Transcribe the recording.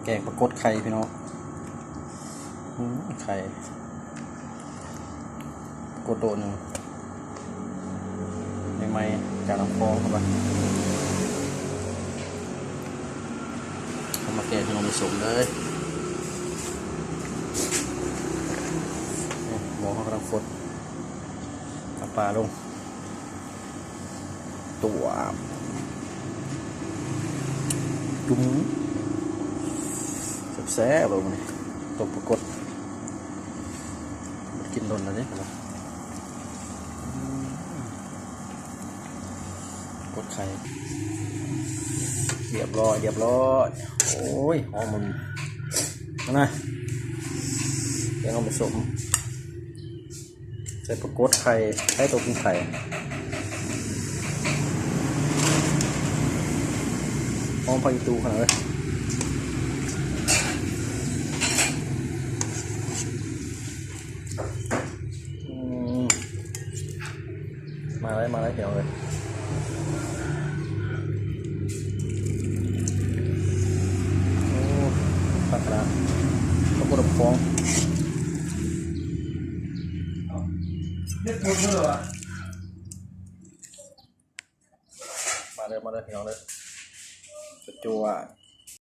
ແກງປາກົດໄຂ່ພີ່ນ້ອງ. ອືມ ໄຂ່ປາກົດໂຕໜຶ່ງ ໃໝ່ໆ ຈາກນ້ຳຄອງເຂົ້າໄປ. ເອົາມາແກງໃຫ້ນ້ອງໄປສົ້ມເລີຍ. ນີ້ ໝໍ້ເຮົາກຳລັງຟົດ ເອົາປາລົງ. ຕົວະ ຈຸ້ມ ແຊບໆ ເລີຍມື້ນີ້ ຕົ້ມປາກົດ ກິນດົນແລ້ວເດ້. ອືມ ກົດໄຂ່ ຮຽບຮ້ອຍ ຮຽບຮ້ອຍ. ໂອ້ຍ ຫອມມັນ ມານະ ແກງເອົາໄປສົ້ມ ໃສ່ປາກົດໄຂ່ ໃສ່ໂຕກິນໄຂ່ ຫອມຜັກອີ່ຕູຂະໜາດເລີຍ. ອືມ ມາເລີຍ ມາເລີຍ ພີ່ນ້ອງເອີຍ. ໂອ້ ຄັກຂະໜາດ ປາກົດນ້ຳຄອງ. ມາເດີ ມາເດີ ພີ່ນ້ອງເດີ ໄປຈົວດ.